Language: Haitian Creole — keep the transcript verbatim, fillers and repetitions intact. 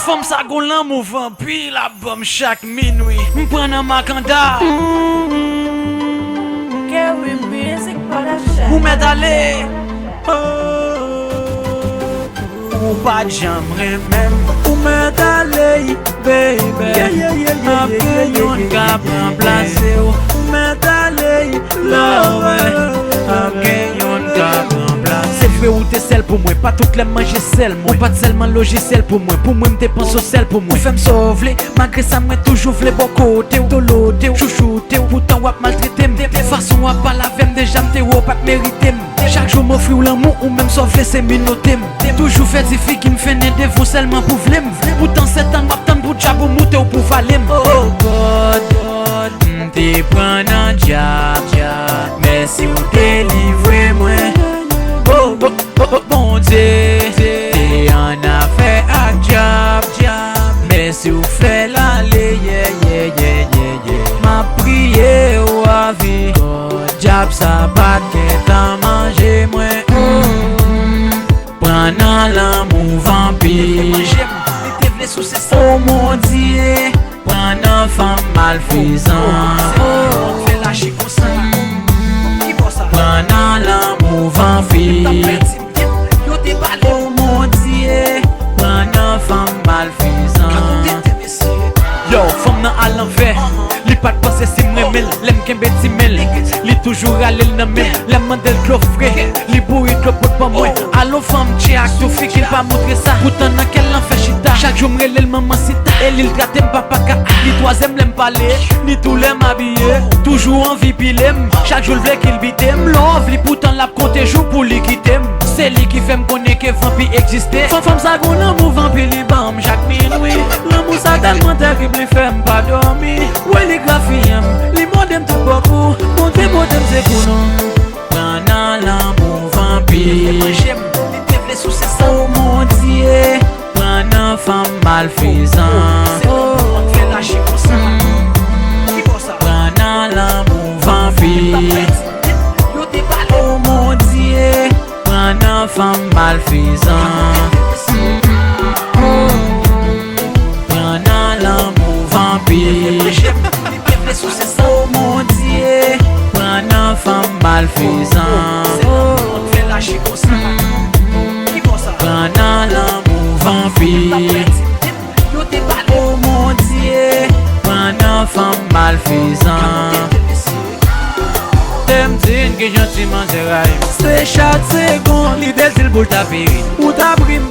Fanm sa gon lanmou vanpi l ap ban m chak minwi. M pran nan makanda. Kerry Music Production. Ou mèt ale. Oh. Ou pa t janm renmen m. Ou mèt ale, baby. Ap gen youn k ap ranplase w. Ou mèt ale, love. Ap gen youn k ap ranplase. Se vre ou te sèl pou mwen, pa tout lè m manje sèl mwen. Ou pa t sèlman lojisyèl pou mwen, pou mwen m te panse w sèl pou mwen. Ou fè m sa w vle, malgre sa mwen toujou vle bò kote w, dolo te w, chouchoute w. Poutan w ap maltrete m, fason w ap pale avè m, deja m te wè w pa t merite m. Chak jou m ofri w lanmou, ou menm sa w vle se minote m. Toujou fè ti figi m fennen devan w sèlman pou vle m. Poutan sèt an m ap tann pou dyab ou moute w pou vale m. Oh God, m te pran nan dyab, dyab. Mèsi w delivre mwen. Oh, oh, oh, oh, Bondye, te annafè ak dyab, dyab. Mèsi w fè l ale, yeah, yeah, yeah, yeah, yeah. M ap priye w avi. Dyab sa pa t gentan manje mwen. Mm. Pran nan lanmou vanpi. Li te vle souse sa. Oh mon Dieu, pran nan fanm malfezan. Oh, fè lache konsa. Ki bò sa? Pran nan lanmou vanpi. Yo te pale. Oh mon Dieu, pran nan fanm malfezan. Yo, fanm nan al anvè. Li pa t panse si m renmen l. Lè m kenbe ti men l, li toujou rale l nan men m. Lè m mande l dlo fre, li bouri dlo pot ban mwen. Alo fanm, tchè ak tou figi l pa montre sa. Poutan nan kè l lan fè chita. Chak jou m rele l manman sita. E li l trate m papa ka. Li twazyèm lè m pale, li tou lè m abiye. Toujou anvi pile m, chak jou l vle kilbite m. Love li poutan l ap konte jou pou li kite m. Se li ki fè m konnen ke vanpi egziste. Fanm, fanm sa gon lanmou vanpi li ban m chak minwi. Lanmou sa tèlman tèrib li fè m pa dòmi. Wi li grafye m, li mòde m tout bò kou. Bondye pote m sekou non. Pran nan lanmou vanpi. Li te vle souse sa. Oh mon Dieu, pran nan fanm malfezan. Oh. Pran nan lanmou vanpi. Yo te pale. Oh mon Dieu, pran nan fanm malfezan. Pran nan lanmou vanpi. Li te vle souse sa. Oh mon Dieu, pran nan fanm malfezan. Fè lache konsa. Ki bò sa? Pran nan lanmou vanpi. Yo te pale. Oh mon Dieu, pran nan fanm malfezan. Te m di n ki jan ti manzè rayi m. Se chak segonn li te di l pou l ta peri. Ou ta pri m,